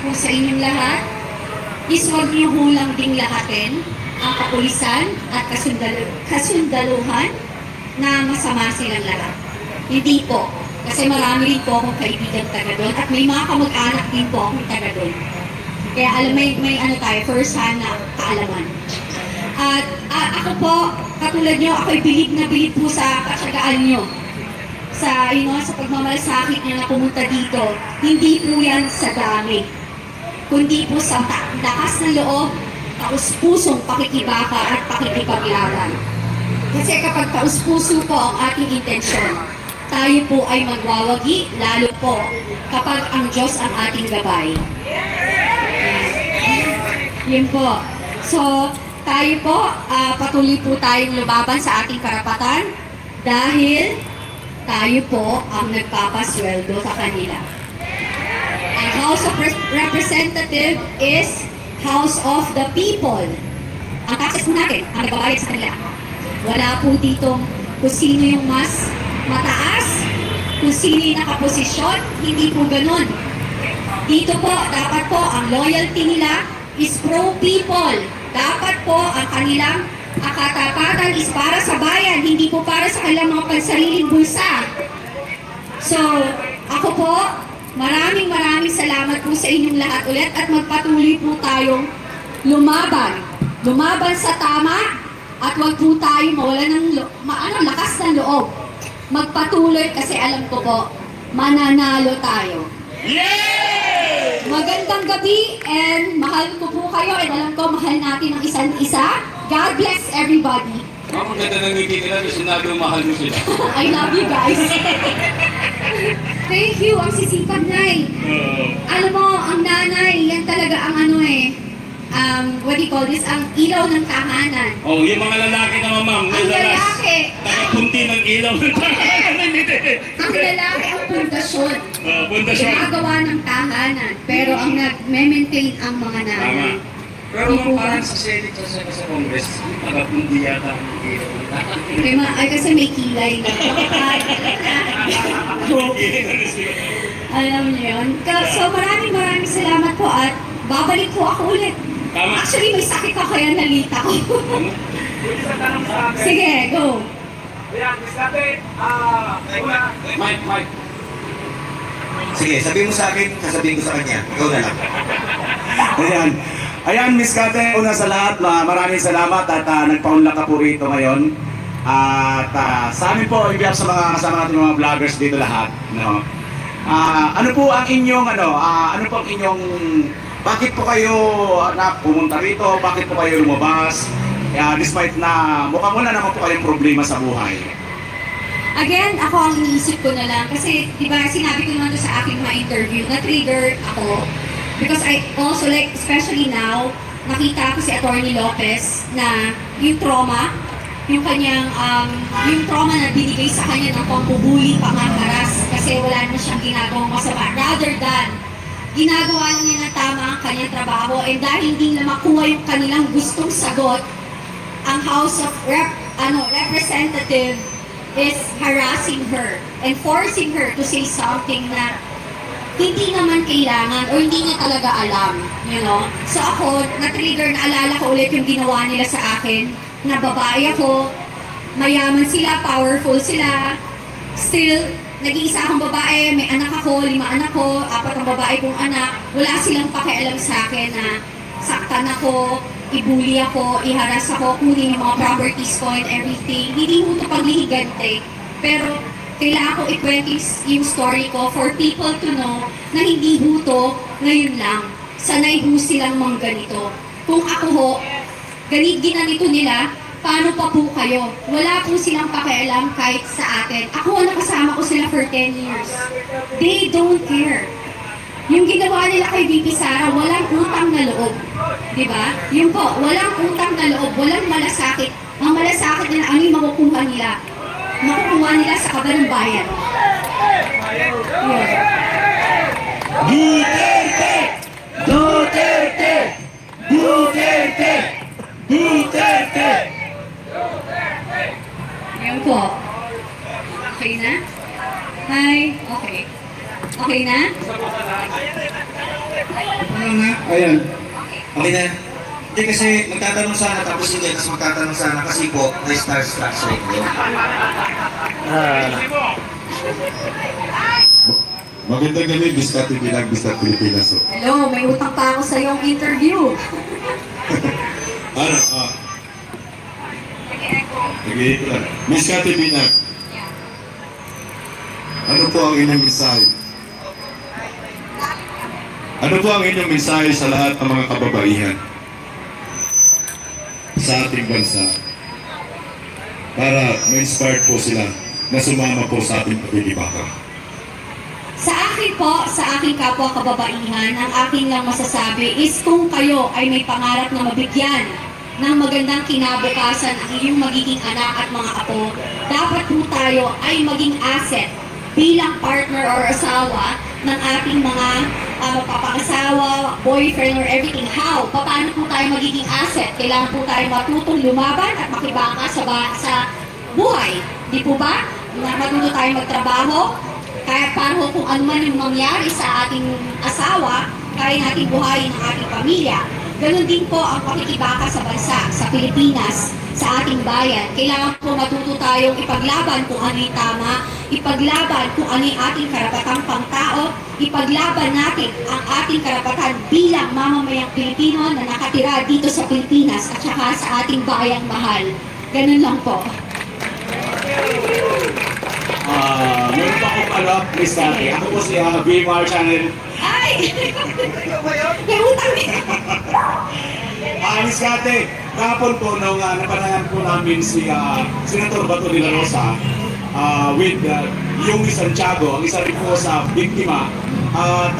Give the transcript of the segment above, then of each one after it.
po sa inyong lahat is huwag niyo hulang ding lahatin ang kapulisan at kasundaluhan na masama silang lahat. Hindi po. Kasi marami rin po akong kaibigan taga doon at may mga kamag-anak din po akong taga doon. Kaya alam, may ano tayo, first hand na kaalaman. At ako po, katulad nyo, ako'y bilib na bilib po sa katsagaan nyo. Sa pagmamalasakit nyo na pumunta dito. Hindi po yan sa dami. Kundi po sa lakas ng loob, taus-pusong pakikibaka at pakikipaglaban. Kasi kapag taus-puso po ang ating intensyon, tayo po ay magwawagi, lalo po kapag ang Diyos ang ating gabay. Yun po. So, tayo po, patuloy po tayong lumaban sa ating karapatan dahil tayo po ang nagpapasweldo sa kanila. Ang House of Representative is House of the People. Ang taxes po natin, ang nagbabayad sa kanila. Wala po dito kung sino yung mas mataas, kung sino yung nakaposisyon, hindi po ganun. Dito po, dapat po, ang loyalty nila is pro-people. Dapat po, ang kanilang katapatan is para sa bayan, hindi po para sa kanilang mga pansariling bulsa. So, ako po, maraming salamat po sa inyong lahat ulit at magpatuloy po tayong lumaban. Lumaban sa tama at wag po tayo mawalan ng lakas ng loob. Magpatuloy kasi alam ko po, mananalo tayo. Yay! Magandang gabi and mahal ko po kayo and alam ko mahal natin ang isa't isa. God bless everybody. Ang ganda ng ngiti nila, sinabi mo mahal mo sila. I love you guys. Thank you, ang sisikap nay. Alam mo, ang nanay, yan talaga ang what do you call this? Ang ilaw ng tahanan. Oh, yung mga lalaki naman, ma'am. Ang lalaki. Nakapunti ng ilaw ng tahanan. Ang lalaki ang pundasyon. Pundasyon. Ginagawa ng tahanan. Pero ang nag-maintain ang mga nanay. Tama. Pero ma'am, parang sa Senate sa Congress, nakapundi yata ang ilaw ng tahanan. Ay, kasi may kilay na. Alam niyo yun. So maraming salamat po at babalik po ako ulit. Tama. Actually, may sakit ako kaya nalita ko. Sige, go. Ayan, Miss Kate, Mike. Sige, sabihin mo sa akin, sasabihin ko sa kanya. Ikaw na lang. Ayan, Miss Kate, una sa lahat, maraming salamat at nagpaunlak ka po rito ngayon. At sa amin po, ibigay sa mga kasama natin mga vloggers dito lahat. No? Ano po ang inyong, bakit po kayo pumunta rito? Bakit po kayo lumabas? Despite na mukhang wala naman po kayong problema sa buhay. Again, ako ang iniisip ko na lang. Kasi, di ba, sinabi ko naman sa aking mga interview, na-trigger ako. Because I also like, especially now, nakita ko si Atty. Lopez na yung trauma, yung kanyang, yung trauma na binigay sa kanya ng pambubuli, pangharas, kasi wala na siyang ginagawang masama. Rather than, ginagawa niya ng tama ang kanyang trabaho and dahil hindi na makuha yung kanilang gustong sagot, ang House of Representative is harassing her and forcing her to say something na hindi naman kailangan o hindi niya talaga alam, you know? So ako, na-trigger, naalala ko ulit yung ginawa nila sa akin, na babae ako, mayaman sila, powerful sila, still, nag-iisa akong babae, may anak ako, 5 anak ko, 4 ang babae kong anak, wala silang pakialam sa akin na saktan ako, ibuli ako, iharas ako, kunin yung mga properties ko and everything. Hindi mo ito paglihigante, pero kailangan ko ikwento yung story ko for people to know na hindi huto ngayon lang. Sanay ho silang mga ganito. Kung ako ho, ginanito nila, paano pa po kayo? Wala po silang pakialam kahit sa atin. Ako, nakasama ko sila for 10 years. They don't care. Yung ginawa nila kay VP Sara, walang utang na loob. Diba? Yun po, walang utang na loob, walang malasakit. Ang malasakit nila, ano yung makukuha nila? Makukuha nila sa kaba ng bayan. Duterte! Duterte! Duterte! Duterte! Yan po. Okay na? Hi? Okay. Okay na? lang ha. Ayan. Okay na. Hindi kasi magtatanong sana tapos hindi kasi magtatanong sana kasi po may starstruck sa inyo. Magandang gabi, Biscate Bilang, Biscate Pilipinas. Oh. Hello, may utang pa ako sa iyong interview. Ano? Nag-iit ko lang. Biscate Bilang. Ano po ang inyong mensahe? Ano po ang inyong mensahe sa lahat ng mga kababaihan sa ating bansa para ma-inspire po sila na sumama po sa ating pagdidibaka? Sa akin po, sa aking kapwa kababaihan, ang aking lang masasabi is kung kayo ay may pangarap na mabigyan ng magandang kinabukasan ang iyong magiging anak at mga apo, dapat po tayo ay maging asset bilang partner or asawa ng ating mga magpapangasawa, boyfriend or everything. How? Paano po tayo magiging asset? Kailangan po tayo matutong lumaban at makibaka sa buhay. Di po ba? Matuto tayo magtrabaho. Kaya paano kung ano man yung mangyari sa ating asawa, kaya natin buhayin ang ating pamilya. Ganon din po ang pakikibaka sa bansa, sa Pilipinas, sa ating bayan. Kailangan po matuto tayong ipaglaban kung ano yung tama, ipaglaban kung ano yung ating karapatang pangtao, ipaglaban natin ang ating karapatan bilang mamamayang Pilipino na nakatira dito sa Pilipinas at saka sa ating bayang mahal. Ganon lang po. Meron pa akong follow-up, Miss Cathy. Ako po si VMR Channel. Ay! May utang din! Miss Cathy, kahapon po nung napanayan po namin si Senator Bato de la Rosa with Yumi Santiago, ang isa rin po sa biktima.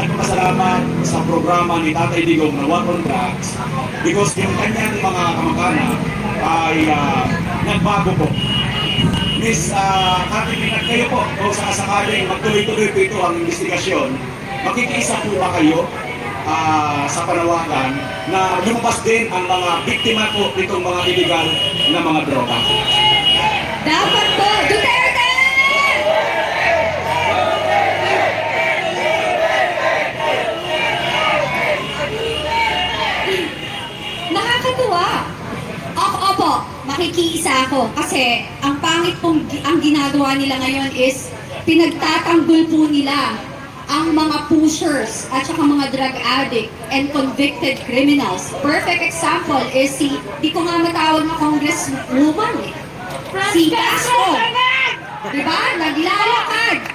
Nagpapasalamat sa programa ni Tatay Digong na War on Drugs because yung kanyang mga kamag-anak ay nagbago po. Miss Cathy, kayo po, kung sakaling magtuloy-tuloy po ito ang investigasyon, makikiisa po ba kayo sa panawagan na lumabas din ang mga biktima po nitong mga illegal na mga droga? Dapat po! Duterte! Nakakatuwa! Opo, makikiisa ako kasi ang pangit pong ang ginagawa nila ngayon is pinagtatanggol po nila ang mga pushers at saka mga drug addict and convicted criminals. Perfect example is di ko nga matawag na congresswoman eh. Si Castro. Diba?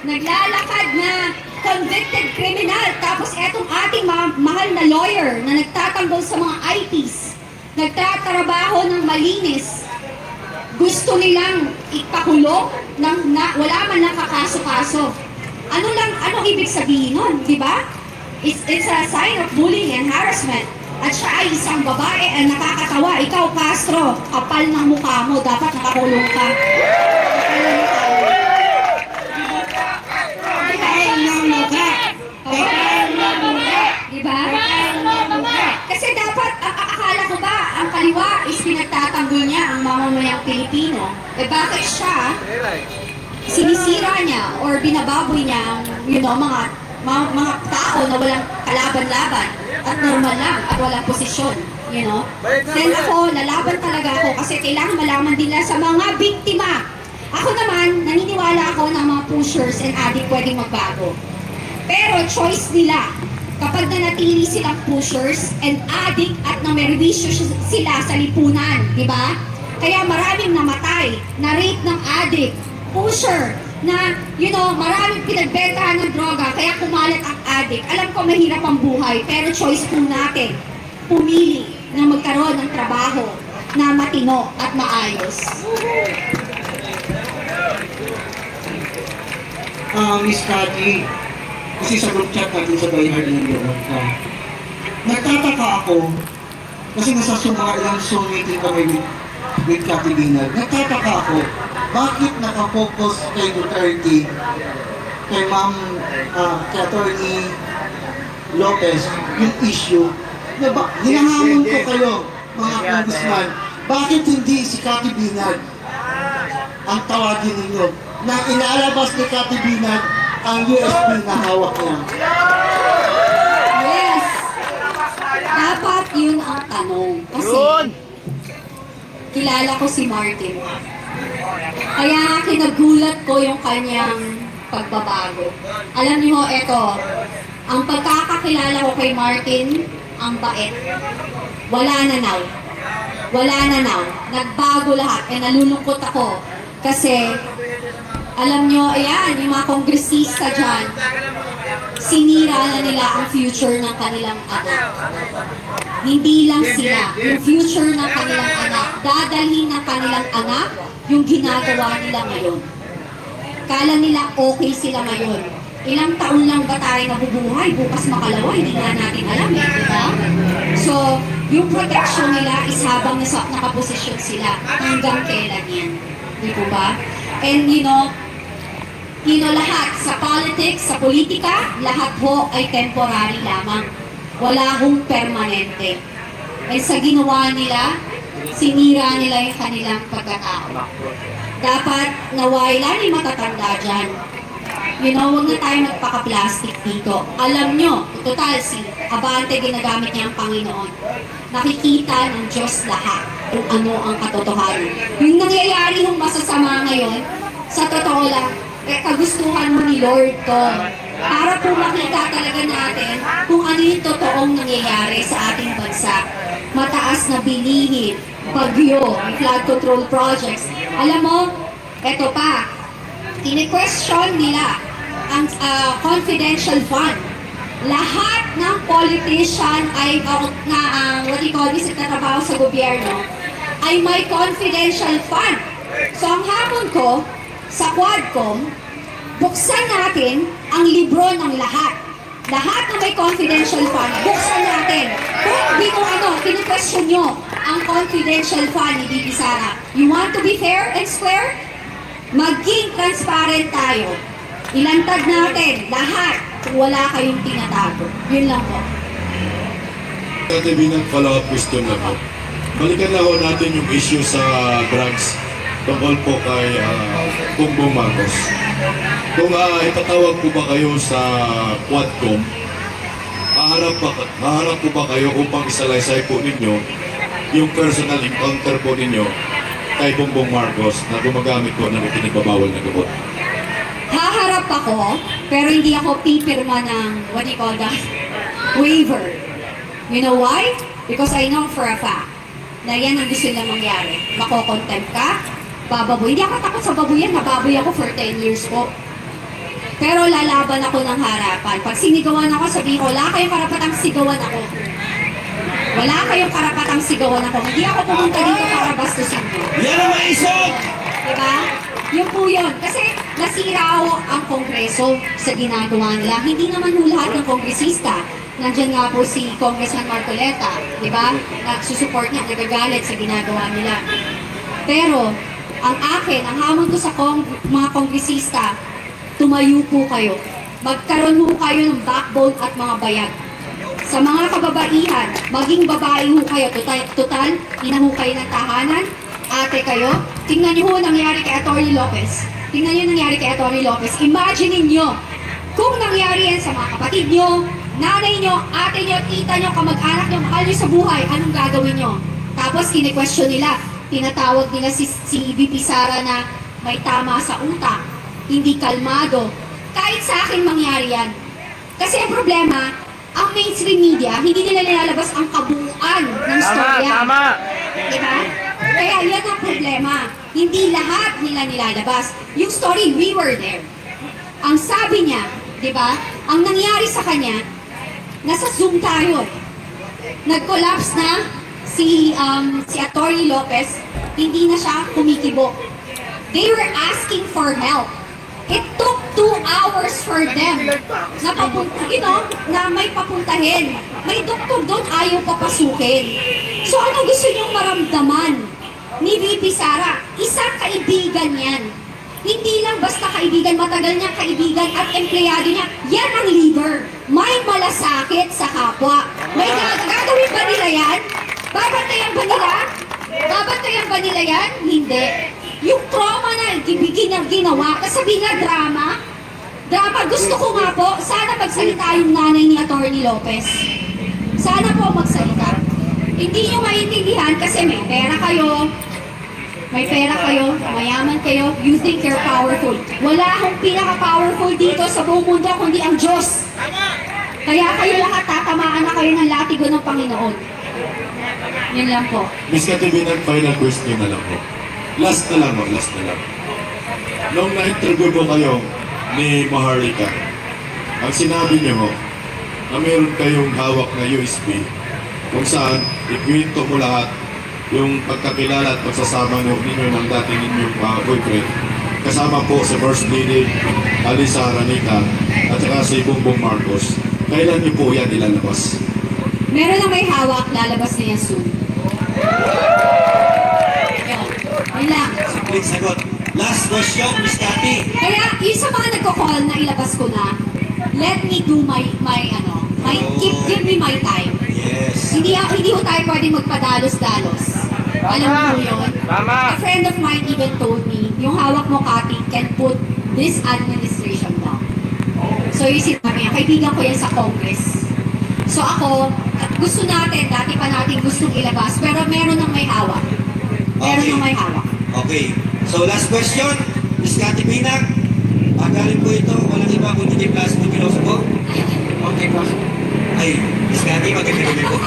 Naglalakad na convicted criminal. Tapos etong ating mahal na lawyer na nagtatanggol sa mga IPs, nagtatrabaho ng malinis, gusto nilang ipakulong wala man lang kakaso-kaso. Anong ibig sabihin nun, di ba? It's a sign of bullying and harassment. At siya ay isang babae ang nakakatawa. Ikaw, Castro, kapal ng mukha mo, dapat nakakulong ka. Kapal ng mukha! Kapal ng mukha! Di ba? Kasi dapat, akala ko ba, ang kaliwa is pinagtatanggol niya ang mamamayang Pilipino. Eh bakit siya sinisira niya or binababoy niya ang, mga tao na walang kalaban-laban at normal lang at walang posisyon, Then ako, lalaban talaga ako kasi kailangan malaman din nila sa mga biktima. Ako naman, naniniwala ako na mga pushers and addict pwedeng magbago. Pero choice nila. Kapag nanatili silang pushers and addict at namerwisyo sila sa lipunan, di ba? Kaya maraming namatay, na-rape ng addict, pusher, na, maraming pinagbentahan ng droga, kaya kumalat ang addict. Alam ko mahirap ang buhay, pero choice po natin, pumili na magkaroon ng trabaho na matino at maayos. Miss Cathy, kasi sa group chat natin sa Dayhard ng Europe nagtataka ako kasi nasa ilang Zoom meeting kami with Cathy Binag. Nagtataka ako, bakit nakafocus kay Duterte, kay Ma'am kay Attorney Lopez, yung issue? Diba, hinahamon ko kayo, mga congressman, bakit hindi si Cathy Binag ang tawagin ninyo na inaalabas ni Cathy Binag ang USB na hawak niya? Yes! kilala ko si Martin. Kaya kinagulat ko yung kanyang pagbabago. Alam niyo, eto, ang pagkakakilala ko kay Martin, ang bait. Wala na now. Wala na now. Nagbago lahat. Eh, nalulungkot ako. Kasi, alam nyo, ayan, yung mga kongresista dyan, sinira na nila ang future ng kanilang anak. Hindi lang sila, yung future ng kanilang anak, dadalhin ng kanilang anak yung ginagawa nila ngayon. Kala nila okay sila ngayon. Ilang taon lang ba tayo nabubuhay? Bukas makalawa, hindi nga natin alam eh, di ba? So, yung protection nila is habang nakaposisyon sila hanggang kailan yan. Di po ba? And you know, lahat sa politics, sa politika, lahat ho ay temporary lamang. Wala hong permanente. And sa ginawa nila, sinira nila yung kanilang pagkatao. Dapat naway lalo yung matatanda dyan. You know, huwag na tayo magpaka-plastic dito. Alam nyo, total si Abante ginagamit niya ang Panginoon. Nakikita ng Diyos lahat kung ano ang katotohanan. Yung nangyayari ng masasama ngayon, sa totoo lang, kagustuhan mo ni Lord to. Para po makita talaga natin kung ano yung totoong nangyayari sa ating bansa. Mataas na bilihin, bagyo, flood control projects. Alam mo, eto pa, kine-question nila ang confidential fund. Lahat ng politician ay, what you call this, nagtatrabaho sa gobyerno, ay may confidential fund. So ang hamon ko, sa Quadcom, buksan natin ang libro ng lahat. Lahat na may confidential fund, buksan natin. Kung di ko kine-question nyo ang confidential fund ni Bibi Sara. You want to be fair and square? Maging transparent tayo. Ilantad natin lahat kung wala kayong tinatago. Yun lang po. Dati binang follow-up question lang po. Balikan na ho natin yung issue sa drugs tungkol po kay Bongbong Marcos. Kung itatawag po ba kayo sa Quadcom, haharap po ba kayo upang isalaysay po ninyo yung personal encounter po ninyo kay Bongbong Marcos na gumagamit po ng ipinagbabawal na gamot? Haharap ako, pero hindi ako pipirma ng, what do you call that? Waiver. You know why? Because I know for a fact na yan ang gusto nilang mangyari. Makokontempt ka, bababoy. Hindi ako takot sa baboyan, nababoy ako for 10 years po. Pero lalaban ako ng harapan. Pag sinigawan ako, sabihin ko, wala kayong karapatang sigawan ako. Wala kayong karapatang sigawan ako. Hindi ako pumunta dito para bastusin mo. Yan ang maisog! Diba? Yun po yun. Kasi nasira ang Kongreso sa ginagawa nila. Hindi naman po lahat ng kongresista. Nandiyan nga po si Congressman Marcoleta, di ba? Nagsusupport niya, nagagalit sa ginagawa nila. Pero, ang akin, ang hamon ko sa mga kongresista, tumayo po kayo. Magkaroon po kayo ng backbone at mga bayag. Sa mga kababaihan, maging babae ho kayo. Total, ina ho kayo ng tahanan, ate kayo. Tingnan niyo ho nangyari kay Atty. Lopez. Tingnan niyo nangyari kay Atty. Lopez. Imagine niyo kung nangyari yan sa mga kapatid niyo, nanay niyo, ate niyo, tita niyo, kamag-anak niyo, mahal niyo sa buhay, anong gagawin niyo? Tapos kine-question nila, tinatawag nila si VP Sara na may tama sa utak, hindi kalmado. Kahit sa akin mangyari yan. Kasi ang problema, ang mainstream media, hindi nila nilalabas ang kabuuan ng storya. Tama! Diba? Kaya yan ang problema. Hindi lahat nila nilalabas. Yung story, we were there. Ang sabi niya, diba, ang nangyari sa kanya, nasa Zoom tayo. Nag-collapse na si Atty. Lopez, hindi na siya kumikibo. They were asking for help. It took 2 hours for them na na may papuntahin. May doktor doon, ayaw papasukin. So ano gusto niyong maramdaman ni VP Sara? Isang kaibigan yan. Hindi lang basta kaibigan, matagal niyang kaibigan at empleyado niya. Yan ang leader. May malasakit sa kapwa. May gagawin ba nila yan? Babantayan ba nila? Babantayan ba nila yan? Hindi. Yung trauma na ginawa, kasabi nga drama, gusto ko nga po, sana magsalita yung nanay ni Atty. Lopez. Sana po magsalita. Hindi nyo maintindihan kasi may pera kayo, may pera kayo, mayaman kayo, you think you're powerful. Wala akong pinaka-powerful dito sa buong mundo kundi ang Diyos. Kaya kayo lahat tatamaan na kayo ng latigo ng Panginoon. Yun lang po. Miss Katibinan, final question na lang po. Last na lang. Nung na-interview ko kayo ni Maharlika, ang sinabi niyo ho, na meron kayong hawak na USB kung saan ikwento mo lahat yung pagkakilala at pagsasama ninyo ng dati ninyong boyfriend. Kasama po si First Lady Alisa Aranita at saka si Bongbong Marcos. Kailan niyo po yan ilalabas? Meron na may hawak, lalabas na yan soon. Yun lang. Please sagot. Last question, Miss Cathy. Kaya yung sa mga nagko-call na ilabas ko na, let me do give me my time. Yes. Hindi ko tayo pwede magpadalos-dalos. Alam mo yun? A friend of mine even told me, yung hawak mo, Cathy, can put this administration down. So yung sinabi niya, kaibigan ko yan sa Congress. So ako, gusto natin, dati pa natin gustong ilabas, pero meron nang may hawak. Meron nang may hawak. Okay. So last question, Miss Cathy Binag. Pagaling po ito, walang iba kundi kay Plasmo Filosofo. Okay, boss. Ay, Miss Cathy, magandang gabi po.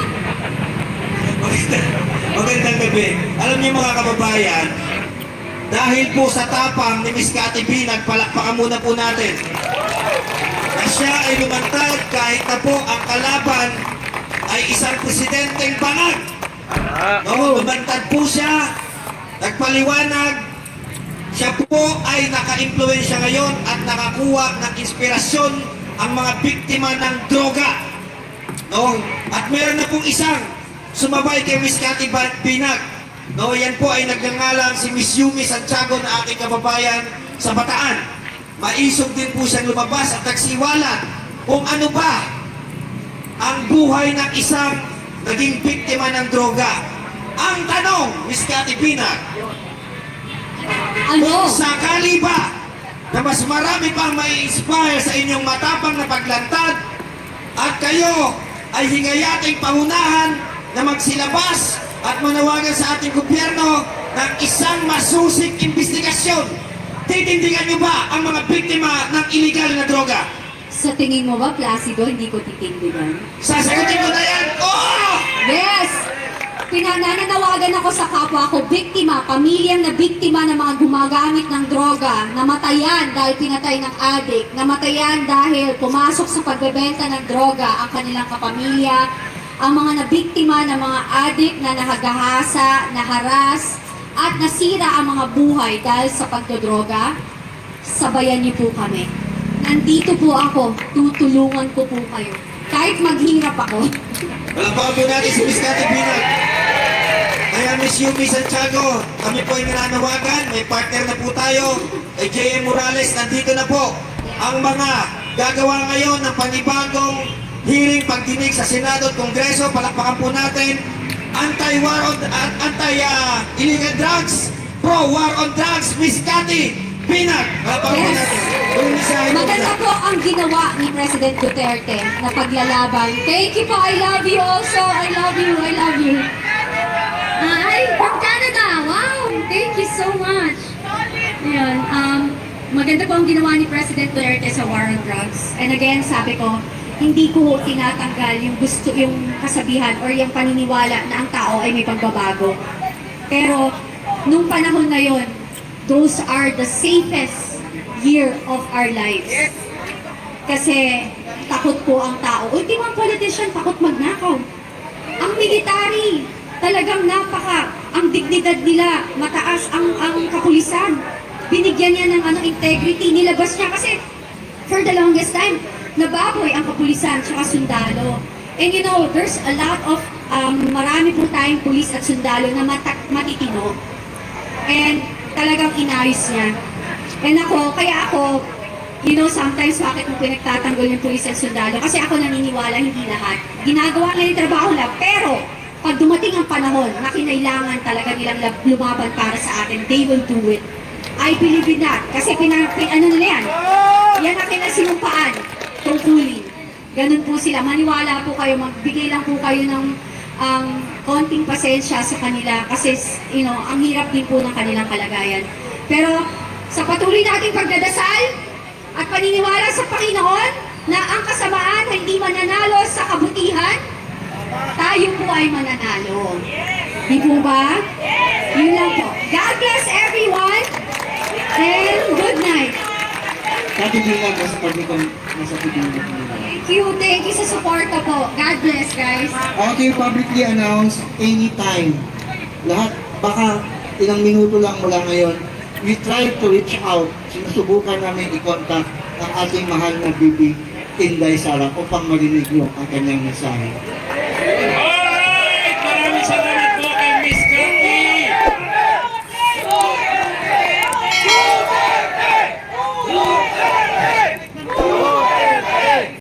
Magandang gabi. Alam niyo mga kababayan, dahil po sa tapang ni Miss Cathy Binag, palakpakan muna po natin. Na siya ay lumantad kahit na po ang kalaban ay isang presidenteng bangag. No, lumantad po siya, nagpaliwanag, siya po ay naka-impluensya ngayon at nakakuha ng inspirasyon ang mga biktima ng droga. No? At meron na pong isang sumabay kay Miss Cathy Binag. No, yan po ay nagngangalang si Miss Yumi Santiago na aking kababayan sa Bataan. Maisog din po siyang lumabas at nagsiwalat kung ano ba ang buhay ng isang naging biktima ng droga. Ang tanong, Miss Cathy Binag, Ano? kung sakali ba na mas marami pang may inspire sa inyong matapang na paglantad at kayo ay hingayating pahunahan na magsilabas at manawagan sa ating gobyerno ng isang masusing investigasyon, titindigan niyo ba ang mga biktima ng illegal na droga? Sa tingin mo ba, Placido, hindi ko titindigan? Sasagutin ko na yan! Oh! Yes! Nananawagan ako sa kapwa ko, biktima, pamilyang na biktima ng mga gumagamit ng droga, namatayan dahil pinatay ng adik, namatayan dahil pumasok sa pagbebenta ng droga ang kanilang kapamilya, ang mga nabiktima ng mga adik na nahagahasa, naharas, at nasira ang mga buhay dahil sa pagdodroga, sabayan niyo po kami. Nandito po ako, tutulungan ko po kayo. Kahit maghirap ako. Palakpakan po natin si Miss Cathy Binag. Kaya Miss Yumi Santiago, kami po ay nananawagan, may partner na po tayo, kay J.M. Morales, nandito na po ang mga gagawa ngayon ng panibagong hearing pagdinig sa Senado at Kongreso. Palakpakan po natin, anti-war on, anti-illegal drugs, pro-war on drugs, Miss Cathy Binag. Palakpakan po Yes. natin. Umisahin po Maganda natin. po ang ginawa ni President Duterte na paglalaban. Thank you po. I love you also. I love you. I love you. Ay, from Canada. Wow. Thank you so much. Ayan. Maganda po ang ginawa ni President Duterte sa war on drugs. And again, sabi ko, hindi ko tinatanggal yung gusto, yung kasabihan or yung paniniwala na ang tao ay may pagbabago. Pero, nung panahon na yon, those are the safest year of our lives. Kasi takot po ang tao. Ultimong politician, takot magnakaw. Ang military, talagang ang dignidad nila, mataas ang kapulisan. Binigyan niya ng integrity, nilabas niya kasi for the longest time, nababoy ang kapulisan at sundalo. And you know, there's a lot of, marami po tayong pulis at sundalo na matitino. And talagang inayos niya. And kaya ako, you know, sometimes bakit mo pinagtatanggol yung pulis at sundalo? Kasi ako naniniwala, hindi lahat. Ginagawa nila yung trabaho nila, pero pag dumating ang panahon na kinailangan talaga nilang lumaban para sa atin, they will do it. I believe in that. Kasi ano nila yan? Yan ang kinasinumpaan. Tungkulin. Ganun po sila. Maniwala po kayo, magbigay lang po kayo ng konting pasensya sa kanila kasi, ang hirap din po ng kanilang kalagayan. Pero sa patuloy nating pagdadasal at paniniwala sa Panginoon na ang kasamaan ay hindi mananalo sa kabutihan, tayo po ay mananalo. Di po ba? Yun lang po. God bless everyone and good night. Kati Binag, nasa Pilipinas. Thank you sa suporta po. God bless, guys. Okay, publicly announce anytime. Lahat, baka ilang minuto lang mula ngayon, we try to reach out. Sinusubukan namin i-contact ang ating mahal na Bibi Inday Sara upang marinig nyo ang kanyang mensahe.